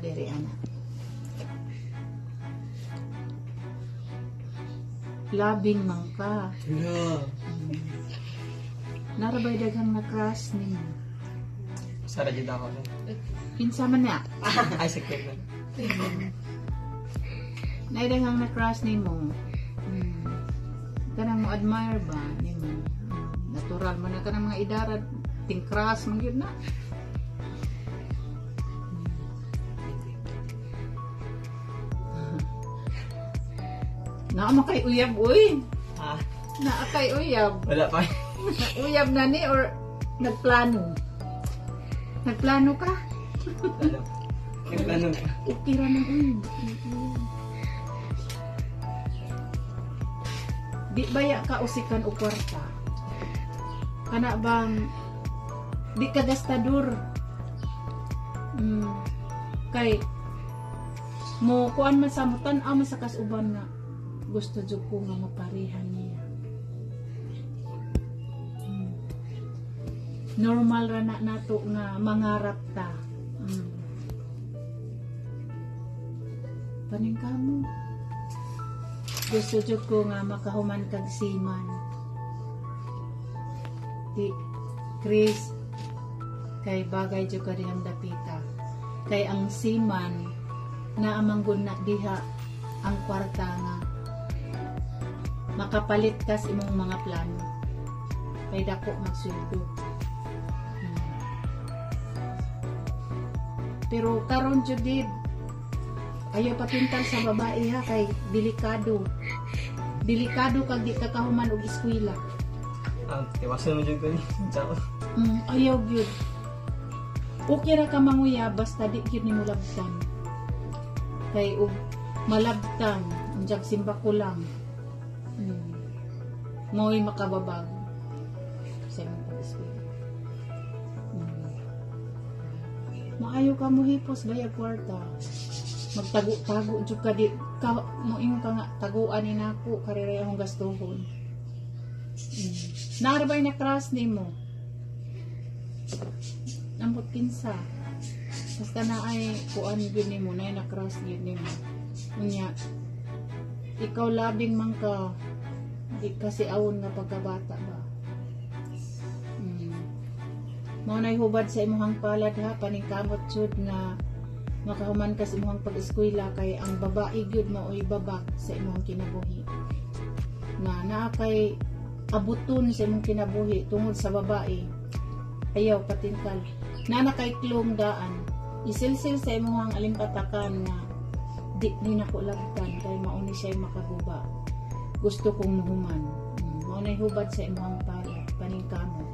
diri ana. Labing man ka. Hello. Narabay daghang na crush nimo. Sara jud ako. Kinsa man na? Ay, secret na. Nay daghang na crush nimo. Kanang mo admire ba nimo? Natural man na kanang mga idara ting crush man gyud na. Naa man kay uyab uy. Ah, Naa kay uyab. wala pa. Uyab na ni or nagplano? Nagplano ka? Wala. Nagplano ka. Okay ra man uy. Di baya ka usikan o kwarta? Kana bang di ka gastador? Kay mo kuan man sa mo tan-aw man sa kasuban nga gusto jud ko nga maparehan niya. Normal ra na nato nga mangarap ta. Paningkamo. Gusto jud ko nga makahuman kag seaman. Di Chris, kay bagay jud ka dihang dapita. Kay ang seaman na amang na diha ang kwarta nga makapalit ka sa imong mga plano. Kay dako magsweldo. Pero karon jud did, ayaw patintal sa babae ha, kay delikado. Delikado kag di ka kahuman og eskwela. Ah, tiwasan mo jud ko ni. Ciao. Ayaw gyud. Okay ra ka manguya basta di gyud nimo labtan. Kay og malabtan, unyag simba ko lang. Mo'y makababag sa imong pag-eskwela. Maayo ka mo hipos bayag kwarta. Magtago-tago jud ka di ka moingon ka nga taguan ni nako kariray akong gastuhon. Naarbay na crush nimo. Ambot kinsa. Basta na ay kuan gyud nimo, na na crush gyud nimo. Unya ikaw labing man ka di kasi awon nga pagkabata ba. Mao nay hubad sa imong palad ha, paningkamot jud nga makahuman ka sa imong pag-eskwela kay ang babae gyud maoy babak sa imong kinabuhi. Nga naa kay abuton sa imong kinabuhi tungod sa babae. Ayaw patintal. Naa na kay klong daan. Isilsil sa imong alimpatakan nga di ni nako labtan kay mao ni siya makaguba. Gusto kong muhuman. Mao nay hubad sa imong palad, paningkamot.